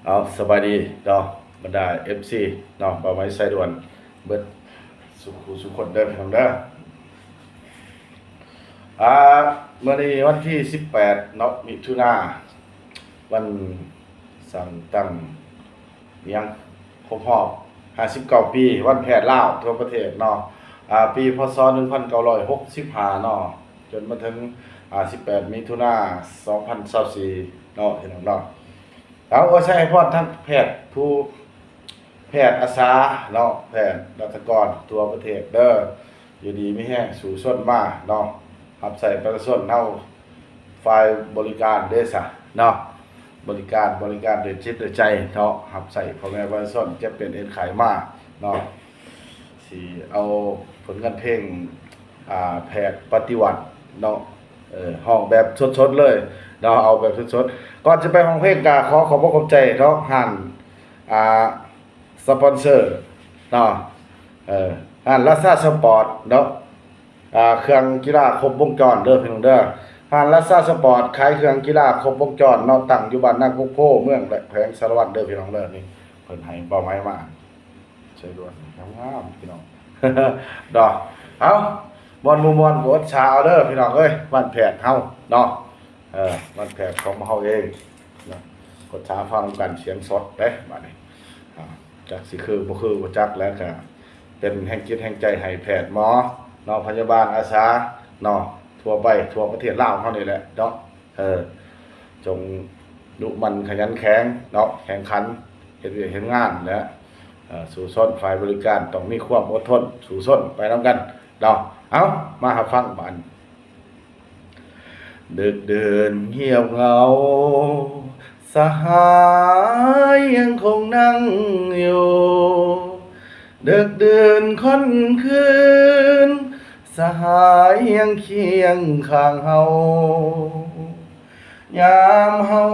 ເອົາ ສະບາຍດີເນາະ ບັນດາເອັຟຊີເນາະ ບ່າວໄມສາຍດ່ວນເບິດສູ່ຜູ້ສູ່ຄົນເດີ ພີ່ນ້ອງເດີ. ອ່າ ມື້ນີ້ວັນທີສິບແປດເນາະ ມິຖຸນາ ວັນສ້າງຕັ້ງ ຫຍັງ ຄົບຮອບຫ້າສິບເກົ້າປີ ວັນແພດລາວທົ່ວປະເທດເນາະ ອ່າ ປີ ພ.ສ. ໜຶ່ງພັນເກົ້າຮ້ອຍຫົກສິບຫ້າເນາະ ຈົນມາເຖິງ ອ່າ ສິບແປດ ມິຖຸນາ ສອງພັນຊາວສີ່ເນາະ ພີ່ນ້ອງເນາະ. ເອົາ ຂໍໃຫ້ພອນທັງແພດ ຜູ້ແພດອາສາເນາະ ແພດລັດຖະກອນທົ່ວປະເທດເດີ ຢູ່ດີມີແຮງສູ້ຊົນມາເນາະ ຮັບໃຊ້ປະຊາຊົນເຮົາ ຝ່າຍບໍລິການເດ້ຊະເນາະ ບໍລິການ ບໍລິການດ້ວຍຈິດດ້ວຍໃຈເນາະ ຮັບໃຊ້ພໍ່ແມ່ປະຊາຊົນເຈັບເປັນເອັນໄຂ້ມາເນາະ ຊິເອົາຜົນງານເພງ ອ່າ ແພດປະຕິວັດເນາະ ເອີ ຮ້ອງແບບສົດໆເລີຍເນາະ ເອົາແບບສົດໆ. ກ່ອນຈະໄປຮ້ອງເພງ ກະຂໍຂອບອົກຂອບໃຈເນາະ ຮ້ານ ອ່າ ສະປອນເຊີເນາະ ເອີ ຮ້ານລາຊາສະປອດເນາະ ອ່າ ເຄື່ອງກິລາຄົບວົງຈອນເດີ ພີ່ນ້ອງເດີ. ຮ້ານລາຊາສະປອດ ຂາຍເຄື່ອງກິລາຄົບວົງຈອນເນາະ ຕັ້ງຢູ່ບ້ານນາກົກໂພ ເມືອງ ແລະ ແຂວງສາລະວັນເດີ ພີ່ນ້ອງເດີ. ນີ້ເພິ່ນໃຫ້ເປົ້າໝາຍມາ ໃສ່ດ່ວນງາມໆ ພີ່ນ້ອງເນາະ. ເອົາ ມ່ວນບໍ່ມ່ວນກໍອົດສາເອົາເດີ ພີ່ນ້ອງເອີຍ ບ້ານແພດເຮົາເນາະ ເອີ ບ້ານແພດຂອງເຮົາເອງເນາະ ອົດສາຟັງກັນ ສຽງສົດເດ້ບາດນີ້ ອ່າ ຈັກຊິຄືບໍ່ຄືບໍ່ຈັກ ແລ້ວກະເປັນແຮງຈິດແຮງໃຈໃຫ້ແພດໝໍເນາະ ພະຍາບານອາສາເນາະ ທົ່ວໄປທົ່ວປະເທດລາວເຮົານີ້ແຫຼະເນາະ. ເອີ ຈົ່ງດຸໝັ່ນຂະຫຍັນແຂງເນາະ ແຂງຂັນ ເຮັດວຽກເຮັດງານ ແລະ ເອີ ສູ້ຊົນ. ຝ່າຍບໍລິການຕ້ອງມີຄວາມອົດທົນ ສູ້ຊົນໄປນຳກັນເນາະ. ເອົາ ມາຮັບຟັງບາດ ດຶກເດີນຫຽບເຫງົາ ສະຫາຍຍັງຄົງນັ່ງຢູ່ ດຶກເດີນຄ່ອນຄືນ ສະຫາຍຍັງຄຽງຂ້າງເຮົາ ຍາມເຮົາ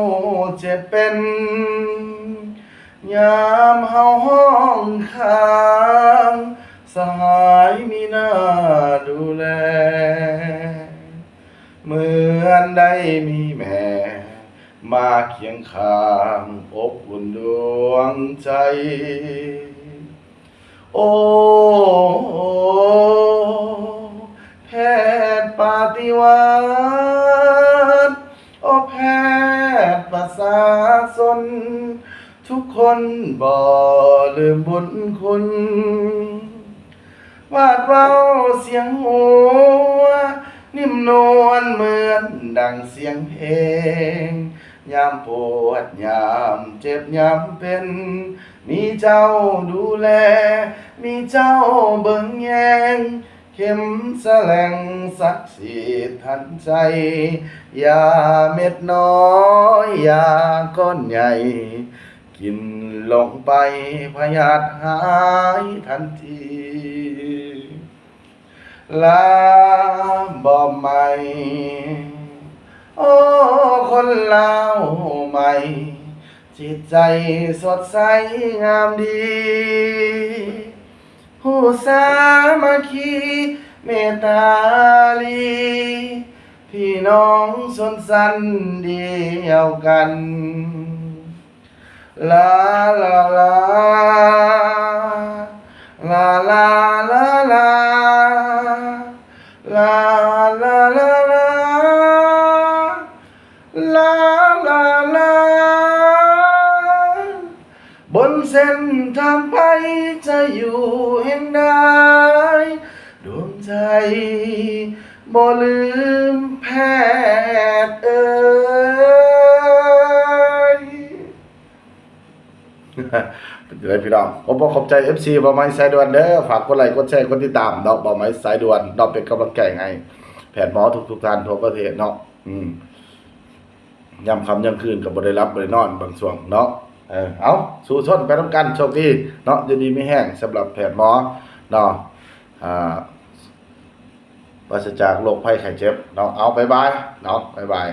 ເຈັບເປັນ ຍາມເຮົາຮ້ອງຄາງ ສະຫາຍມີໜ້າດູແລ ເໝືອນໄດ້ມີແມ່ມາຄຽງຂ້າງ ອົບອຸ່ນດວງໃຈ. ໂອ ແພດປະຕິວັດ ໂອ ແພດປະຊາຊົນ ທຸກຄົນບໍ່ລືມບຸນຄຸນ ຫວາດເວົ້າສຽງຫົວ ນິ້ມນວນເໝືອນດັ່ງສຽງເພງ ຍາມປວດ ຍາມເຈັບ ຍາມເປັນ ມີເຈົ້າດູແລ ມີເຈົ້າເບິ່ງແຍງ ເຂັມສະແຫຼງສັກສິດທັນໃຈ ຢາເມັດນ້ອຍ ຢາກ້ອນໃຫຍ່ ກິນລົງໄປພະຍາດຫາຍທັນທີ. ລາບອບໃໝ່ ໂອ ຄົນລາວໃໝ່ ຈິດໃຈສົດໃສງາມດີ ຮູ້ສາມັກຄີເມດຕາລີ ພີ່ນ້ອງຊົນຊັ້ນດຽວກັນ. ລາ ລາ ລາ ລາ ລາ ລາ ລາ ລາ ລາ ລາ ລາ ລາ ລາ ລາ ບົນເສັ້ນທາງໄປຈະຢູ່ແຫ່ງໃດ ດວງໃຈບໍ່ລືມແພດເອີຍ. ເປັນຈັ່ງໃດພີ່ນ້ອງ? ຂໍຂອບໃຈ ເອັຟຊີ ບ່າວໄມສາຍດ່ວນເດີ. ຝາກກົດໄລ ກົດແຊ ກົດຕິດຕາມເນາະ ບ່າວໄມສາຍດ່ວນເນາະ ເປັນກຳລັງໃຈໃຫ້ແພດໝໍທຸກໆທ່ານທົ່ວປະເທດເນາະ. ອືມ ຍາມຄ່ຳຍາມຄືນກໍບໍ່ໄດ້ຫຼັບບໍ່ໄດ້ນອນບາງຊ່ວງເນາະ. ເອີ ເອົາ ສູ້ຊົນໄປນຳກັນ ໂຊກດີເນາະ ຢູ່ດີມີແຮງສຳລັບແພດໝໍເນາະ ອ່າ ປາສະຈາກໂລກໄພໄຂ້ເຈັບເນາະ. ເອົາ ບາຍບາຍເນາະ ບາຍບາຍ.